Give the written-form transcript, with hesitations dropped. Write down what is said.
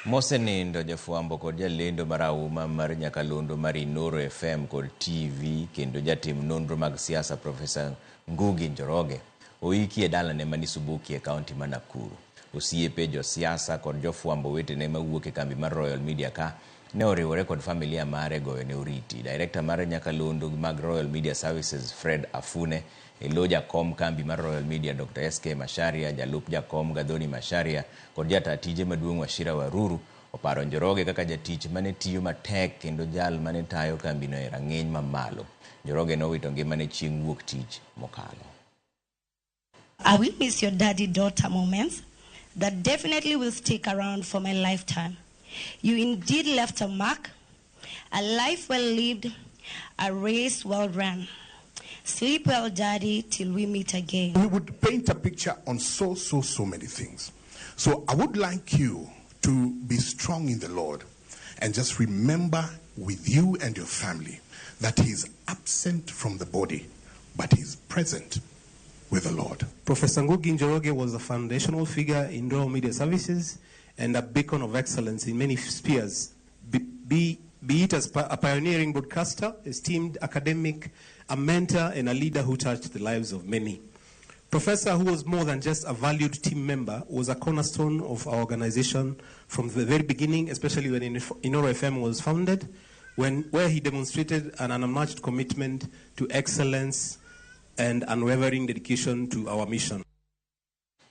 Mosenindo jafwambo kod jalendo marahuma mar nyakalondo mar Inooro FM kod TV kendo jatim nonro mag siasa Profesa Ngugi Njoroge oiki e dalane mani Subuki e kaunti ma Nakuru. Osiepe, josiasa kod jofwambo wetene mawuok e kambi mar Royal Media ka ne oriwore kod familia mare goyo ne oriti. Director mar nyakalondo mag Royal Media Services Fred Afune e lo jakom kambi mar Royal Media Dr. SK Macharia, jalup jakom Gathoni Macharia kod jata tije maduong' Wachira Waruru oparo Njoroge kaka jatich mane tiyo matek kendo jal mane tayo kambino e rang'iny mamalo. Njoroge nowito ngimane chieng' wuok tich mokalo. I will miss your daddy-daughter moments that definitely will stick around for my lifetime. You indeed left a mark, a life well lived, a race well run. Sleep well, Daddy, till we meet again. We would paint a picture on so many things. So I would like you to be strong in the Lord and just remember with you and your family that he is absent from the body, but he is present with the Lord. Professor Ngugi Njoroge was a foundational figure in Royal Media Services and a beacon of excellence in many spheres, be it as a pioneering broadcaster, esteemed academic, a mentor, and a leader who touched the lives of many. Professor, who was more than just a valued team member, was a cornerstone of our organization from the very beginning, especially when Inooro FM was founded, where he demonstrated an unmatched commitment to excellence and unwavering dedication to our mission.